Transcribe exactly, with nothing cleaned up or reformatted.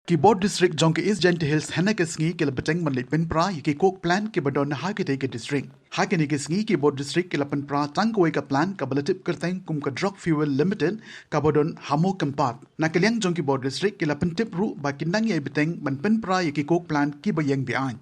Ki bor district jong ka East Jaintia Hills hynne ka sngi ki la bteng ban leit pynpra ïa ki coke plant kiba don ha kitei ki district. Ha kine ki sngi ki bor district ki la pynpra tang kawei ka plant kaba la tip kyrteng kum ka Drok Fuel Limited kaba don ha Mowkympat. Na ka liang jong ki bor district ki la pyntip ruh ba ki nang ïai bteng ban pynpra ïa ki coke plant kiba ïeng be-aiñ.